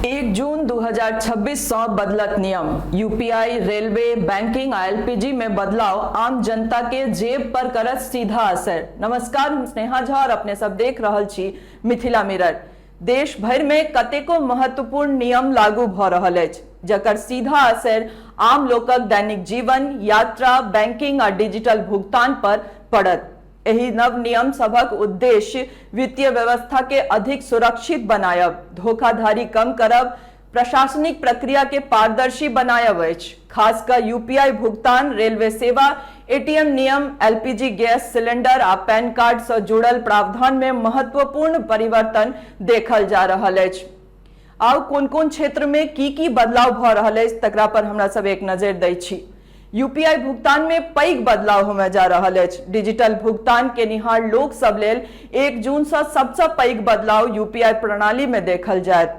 1 जून 2026 सँ बदलत नियम। यूपीआई, रेलवे, बैंकिंग आ एलपीजी में बदलाव आम जनता के जेब पर करत सीधा असर। नमस्कार, हम स्नेहा झा और अपने सब देख रहल छी मिथिला मिरर। देश भरि में कतेको महत्वपूर्ण नियम लागू भ रहल अछि, जकर सीधा असर आम लोकक दैनिक जीवन, यात्रा, बैंकिंग आ डिजिटल भुगतान पर पड़त। एहि नव नियम सभक उद्देश्य वित्तीय व्यवस्था के अधिक सुरक्षित बनायब, धोखाधड़ी कम करब, प्रशासनिक प्रक्रिया के पारदर्शी बनायब अछि। खास कऽ यूपीआई भुगतान, रेलवे सेवा, एटीएम नियम, एलपीजी गैस सिलेंडर आ पैन कार्ड सँ जुड़ल प्रावधान मे महत्वपूर्ण परिवर्तन देखल जा रहल अछि। आउ कोन कोन क्षेत्र में की की बदलाव भऽ रहल अछि, तकरा पर हमरा सब एक नजरि दै छी। यूपीआई भुगतान में पैघ बदलाव होमय जा रहल अछि। डिजिटल भुगतान केनिहार लोक सब लेल 1 जून सँ सबसँ पैघ बदलाव यूपीआई प्रणाली में देखल जायत।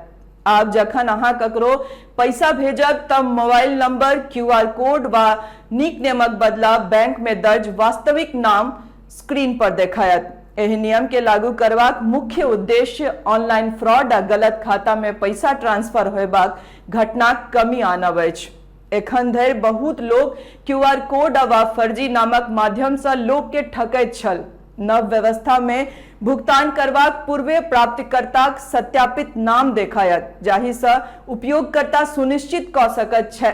आब जखन अहाँ ककरो पैसा भेजब त मोबाइल नंबर, क्यूआर कोड वा निकनेमक बदला बैंक में दर्ज वास्तविक नाम स्क्रीन पर देखायत। एहि नियम के लागू करबाक मुख्य उद्देश्य ऑनलाइन फ्रॉड आ गलत खाता में पैसा ट्रांसफर होयबाक घटनाक कमी आनब अछि। एखन धरि बहुत लोक क्यूआर कोड वा फर्जी नामक माध्यम सँ लोक के ठकैत छल। नव व्यवस्था मे भुगतान करबाक पूर्वे प्राप्तकर्ताक सत्यापित नाम देखायत, जाहि सँ उपयोगकर्ता सुनिश्चित कऽ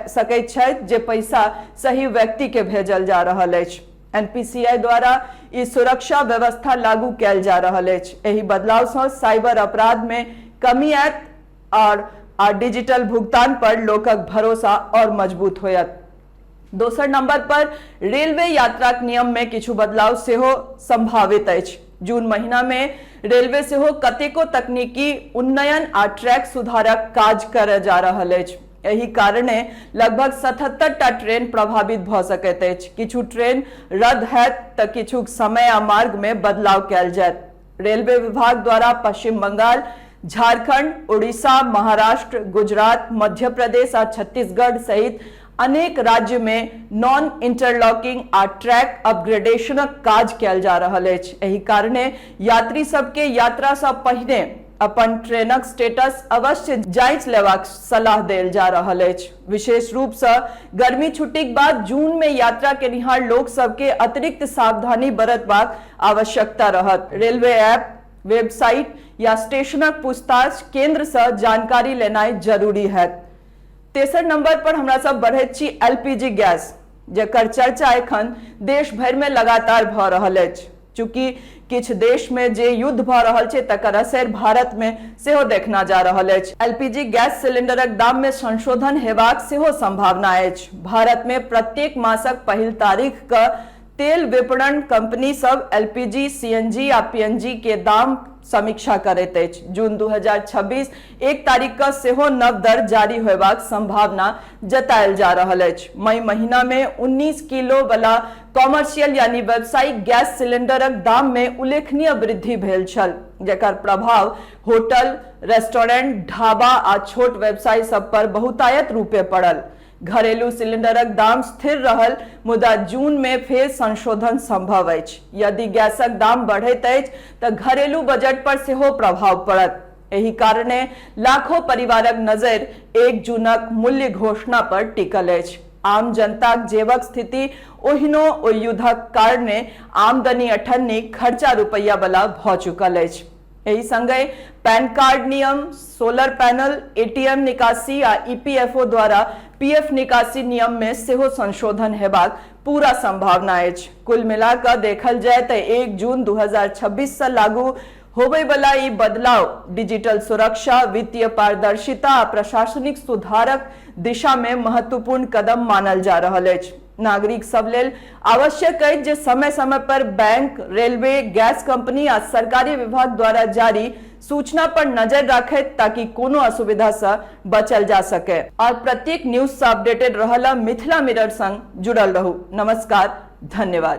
सकैत छथि जे पैसा सही व्यक्ति के भेजल जा रहल अछि। एनपीसीआई द्वारा ई सुरक्षा व्यवस्था लागू कयल जा रहल अछि। एहि बदलाव सँ साइबर अपराध मे कमी आयत और आ डिजिटल भुगतान पर लोकक भरोसा और मजबूत होयत। दोसर नंबर पर रेलवे यात्राक नियम में किछु बदलाव सेहो संभावित अछि। जून महीना में रेलवे सेहो कतेको तकनीकी उन्नयन आ ट्रैक सुधारक काज करय जा रहल अछि। एहि कारणे लगभग 77 टा ट्रेन प्रभावित भऽ सकैत अछि। किछु ट्रेन रद्द होयत तऽ किछु समय आ मार्ग में बदलाव कयल जायत। रेलवे विभाग द्वारा पश्चिम बंगाल, झारखंड, उड़ीसा, महाराष्ट्र, गुजरात, मध्य प्रदेश आ छत्तीसगढ़ सहित अनेक राज्य में नॉन इंटरलॉकिंग आ ट्रैक अपग्रेडेशनक काज कयल जा रहल अछि। एहि कारणे यात्री सबके यात्रा सँ पहिने अपन ट्रेनक स्टेटस अवश्य जांच लेबाक सलाह देल जा रहल अछि। विशेष रूप सँ गर्मी छुट्टीक बाद जून में यात्रा केनिहार लोक सबके अतिरिक्त सावधानी बरतबाक आवश्यकता रहत। रेलवे ऐप, वेबसाइट या स्टेशनक पूछताछ केंद्र सँ जानकारी लेनाइ जरूरी हैत। तेसर नंबर पर हमरा सब बढ़ैत छी एलपीजी गैस, जकर चर्चा एखन देश भरि में लगातार भऽ रहल अछि। चूँकि किछु देश में जे युद्ध भऽ रहल छै, तकर असरि भारत में सेहो देखना जा रहल अछि। एलपीजी गैस सिलेंडरक दाम में संशोधन हेबाक सेहो संभावना अछि। भारत में प्रत्येक मासक पहिल तारीख क तेल विपणन कंपनी सब एलपीजी, सीएनजी आ पीएनजी के दाम समीक्षा करैत अछि। जून 2026 1 तारीख क सेहो नव दर जारी होयबाक संभावना जतायल जा रहल अछि। मई महीना मे 19 किलो बला कॉमर्शियल यानी व्यावसायिक गैस सिलेंडरक दाम मे उल्लेखनीय वृद्धि भेल छल, जकर प्रभाव होटल, रेस्टोरेंट, ढाबा आ छोट व्यवसाय सब पर बहुतायत रूपे पड़ल। घरेलू सिलेंडरक दाम स्थिर रहल, मुदा जून मे फेर संशोधन संभव अछि। यदि गैसक दाम बढ़ैत अछि तऽ घरेलू बजट पर सेहो प्रभाव पड़त। एहि कारणे लाखों परिवारक नजरि 1 जूनक मूल्य घोषणा पर टिकल अछि। आम जनताक जेबक स्थिति ओहिनो ओहि युद्धक कारणे आमदनी अठन्नी खर्चा रुपैया बला भऽ चुकल अछि। एहि संगहि पैन कार्ड नियम, सोलर पैनल, एटीएम निकासी आ ईपीएफओ द्वारा पीएफ निकासी नियम मे सेहो संशोधन हेबाक पूरा संभावना अछि। कुल मिला कऽ देखल जाय तऽ 1 जून 2026 सँ लागू होबय बला ई बदलाव डिजिटल सुरक्षा, वित्तीय पारदर्शिता आ प्रशासनिक सुधारक दिशा मे महत्वपूर्ण कदम मानल जा रहल अछि। नागरिक सब लेल आवश्यक अछि जे समय समय पर बैंक, रेलवे, गैस कंपनी आ सरकारी विभाग द्वारा जारी सूचना पर नजर राखैत, ताकि कोनो असुविधा सँ बचल जा सके। और प्रत्येक न्यूज सँ अपडेटेड रहल मिथिला मिरर संग जुड़ल रहू। नमस्कार, धन्यवाद।